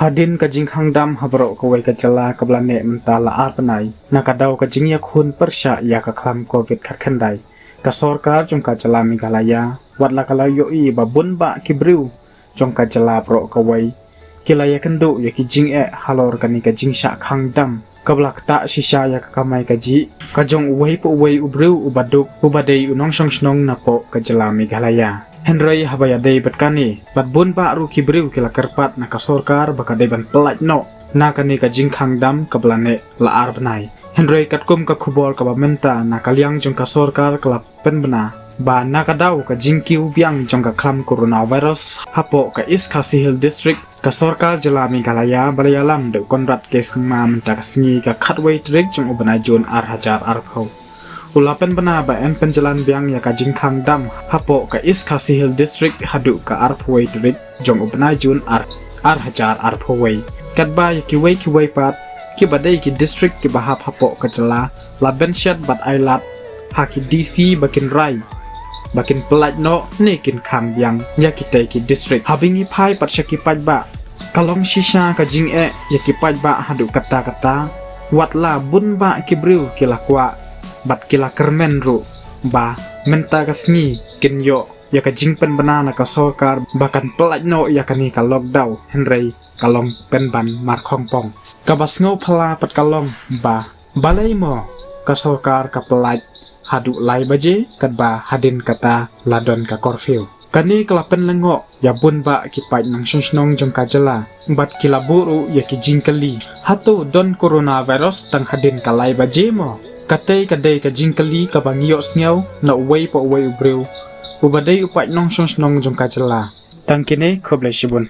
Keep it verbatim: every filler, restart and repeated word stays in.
Hadien ka jingkhang dam ha baroh kawei ka jylla kaba la neh mynta la ar bnai, na ka daw ka jingïakhun pyrshah ïa ka khlam covid khatkhyndai, ka sorkar jong ka jylla Meghalaya, wat la ka la ïohi ba bun bah ki briew jong ka jylla baroh kawei ki la ïakynduh ïa ki jingeh halor kane ka jingshah khang dam kaba la ktah shisha ïa ka kamai kajih ka jong uwei pa uwei u briew uba duk uba dei u nongshong shnong napoh ka jylla Meghalaya. Hynrei haba ïadei bad kane, bad bun bah ruh ki briew ki la kyrpad na ka sorkar ba ka dei ban pyllait noh na kane ka jingkhang dam kaba la neh la ar bnai. Hynrei katkum ka khubor kaba mynta, na ka liang jong ka sorkar ka la pynbna ba na ka daw ka jingkiew biang jong ka khlam coronavirus hapoh ka East Khasi Hills District, ka sorkar jylla Meghalaya ba la ïalam da u Conrad K Sangma mynta ka sngi ka khatwei tarik jong u bnai June ar hajar arphew, u la pynbna ba yn pynjlan biang ïa ka jingkhang dam hapoh ka East Khasi Hills District haduh ka arphew wei tarik jong u bnai June ar, ar hajar arphew wei. Katba ïa kiwei kiwei pat kiba dei ki district kiba hap hapoh ka jylla la bynshet bad ai lad ha ki D C ba kin rai ba kin pyllait noh ne kin khang biang ïa kitei ki district. Haba ngi phai pat sha ki paidbah, ka long shisha ka jingeh ïa ki paidbah haduh katta katta, wat la bun bah ki briew ki la kwah bad ki la kyrmen ruh ba mynta ka sngi kin ïoh ïa ka jingpynbna na ka sorkar ba kan pyllait noh ïa kane ka lockdown, hynrei ka long pynban markhongpong. Kaba sngewphylla pat ka long ba balei mo ka sorkar ka pyllait haduh lai baje katba hadien kata la don ka curfew. Kane ka la pynlyngngoh ïa bun bah ki paid nongshong shnong jong ka jylla bad ki la buh ruh ïa ki jingkylli, hato don coronavirus tang hadien ka lai baje mo? Katei ka dei ka jingkylli kaba ngi ïohsngew na uwei pa uwei u briew uba dei u paid nongshong shnong jong ka jylla. Tang kine, khublei shibun.